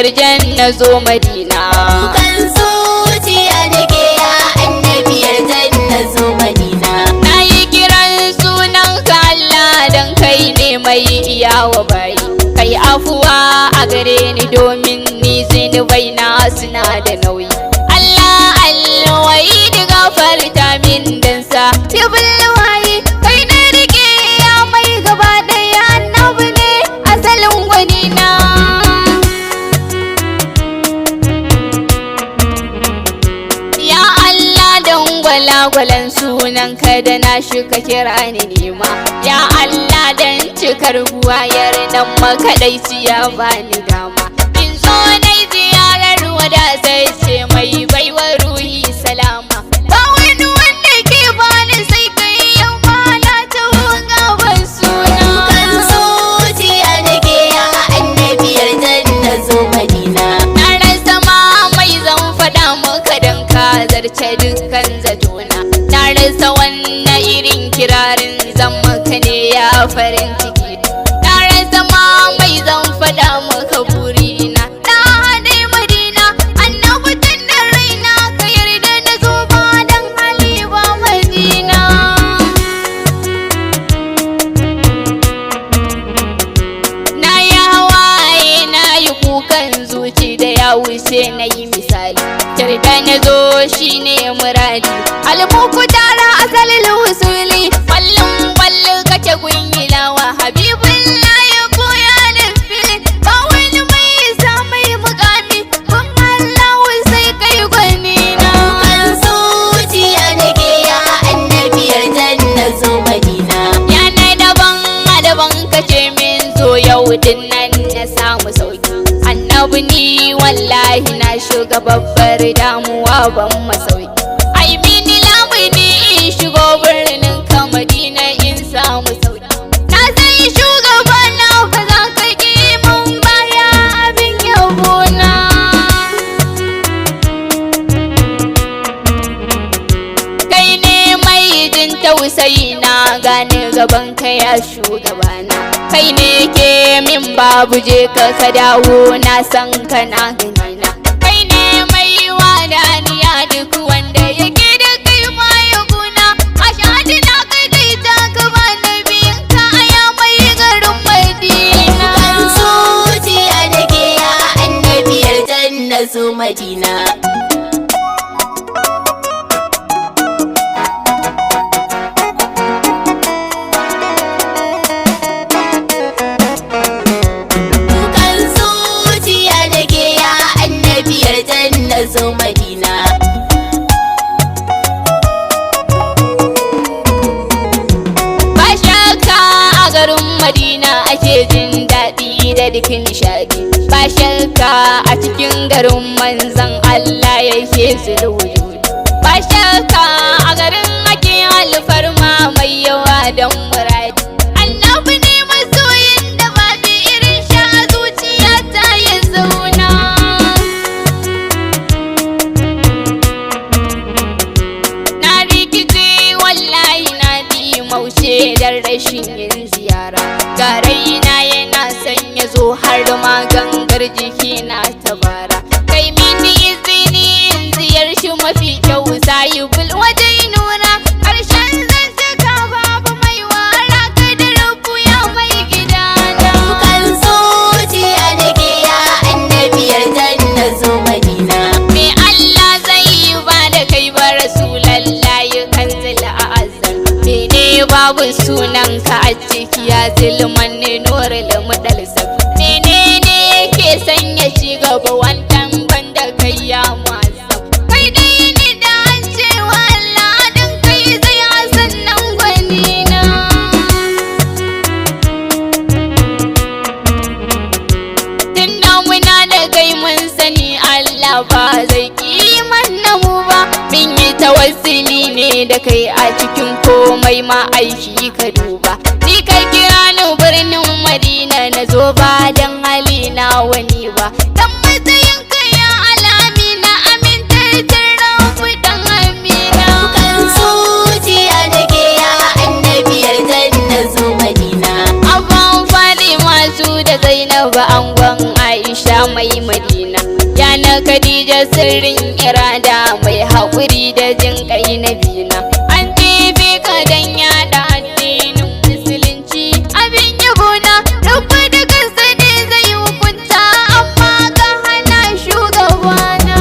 Yarjan na zo Madina. Kukan zuciya nake, ya annabi, yardan na zo Madina. Na yi kiran sunan ka Allah, dan kai ne mai iyawa bayi. Kai afuwa a gare ni, domin ni zunubai na suna da nauyi. Allah alwai da gafarta min dan sa wayi kai na rike ya mai gaba daya, annabi ne asalin gwanina. Ya Allah, don gwalagwalan sunan ka da na shuka kira ni nema. Ya Allah, don cikar buwayar nan makaɗaici ya bani dama. In zo na ziyarar wada sai ce mai baiwa ruhi salama. Ba wani wanda ke bani sai kai, yau ma na taho gaban suna. Kukan zuciya nake, ya annabi, yardan na zo Madina. Na rasa ma mai zan faɗa maka don ka zarce dukkan zatona. Na rasa wannan irin kirarin zan maka ne ya farin ciki. Na rasa ma mai zan faɗa maka burina. Na haɗe Madina, annabi tun da raina ka yarda na zo ba don hali ba Madina. Na yi hawaye, na yi kukan zuci da ya wuce na yi misali. Tarda na zo shi ne muradi. Almuku tara asalin wusuli. Kwallon kwallo kake gunyilawa. Habibun layi koya da fili. Ba wani mai isa mai mukami. Kun Allah sai kai gwanina. Kukan zuciya nake, ya annabi, yardan na zo Madina. Yana daban a daban kace min zo yau din nan na samu sauki. Annabi ni wallahi na shiga babbar damuwa ban masauki. Ai mini lamuni in shigo birnin ka Madina in samu sauki. Na san shugaba na ba za ka ki mun baya abin yabona. Kai ne mai jin tausayi na, gane gaban ka ya shugabana. Kai ne ke min babu je ka ka dawo, na san kana ganina. Kai ne mai wadaniya, duk wanda yake da kai ma ya guna. A shadi na kai dai ta ka ba nabiyin ka aya mai garin Madina. Kukan zuciya nake, ya annabi, yardan na zo Madina. Kukan zuciya nake, ya annabi, yardan na zo Madina. Ba shakka a garin Madina ake jin daɗi da duk nishaɗi. Ba shakka a cikin garin manzon Allah yake zulwujudi. Ba shakka a garin ake alfarma mai yawa don muradi. Annabi ne masoyin da babu irin sha zuciya ta ya zauna. Na rikice wallahi na bi maushe dan rashin yin ziyara. Ga raina yana son ya zo har ma gangar jiki na tabara. Kai mini izini in ziyarci mafi kyau sahibul wajen nura. Ƙarshen zantaka babu mai wara ka da rabu ya mai gidana. Kukan zuciya nake, ya annabi, yardan na zo Madina. Me Allah zai yi ba da kai ba Rasulallahi kan zila a azam. Mene babu sunan ka a ciki ya zilman ne nurul mudalsam. Menene yake sanya ci gaba wancan banda kai ya mu'azzam. Kai dai ni da an cewa Allah dan kai zai hasan nan gwanina. Tunda muna da kai mun sani Allah ba zai kiman mu ba. Mun yi tawassuli ne da kai a cikin komai ma aiki ka duba. Ni ka kira ni birnin Madina na zo ba dan hali na wani ba. Dan matsayin ka ya alamina amintaccen rabu dan amina. Kukan zuciya nake, ya annabi, yardan na zo Madina. Abban Fadima Hamisu da Zainabu angon Aisha mai Madina. Ya na Khadija sirrin irada mai haƙuri da jin ƙai na bina. An jefe ka dan yaɗa addinin musulunci abin yabona. Rabba da kansa ne zai hukunta amma ka hana shugabana.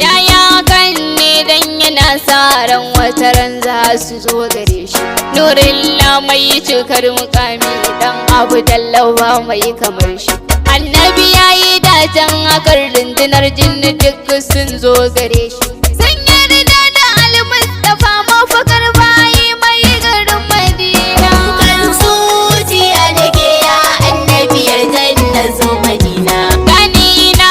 Yaya kan ne dan yana sa ran wata ran za su zo gare shi. Nurin mai cikar mukami dan abu dallawa mai kamar shi. Annabi ya yi dacen akar rundunar jinni duk sun zo gare shi. Sun yarda da Almustapha mafakar bayi mai garin Madina. Kukan zuciya nake ya annabi yardan na zo Madina. Gani ina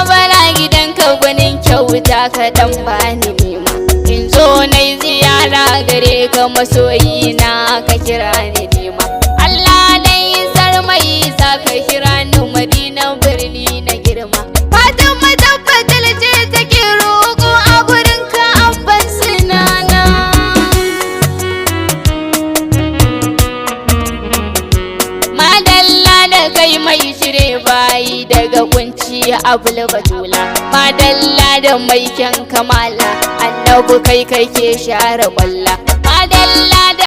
bala gidanka gwanin kyauta kaɗan bani nema. In zo na yi ziyara gare ka masoyina ka kira ni nema. Allah dai sar mai sa ka kira ni Madina birni na girma. Fatima tabbatar ce take roƙo a gurin ka abban sinana. Madalla da kai mai shire bayi daga kunci abul batula. Madalla da mai kyan kamala annabi kai kake share kwalla. Madalla da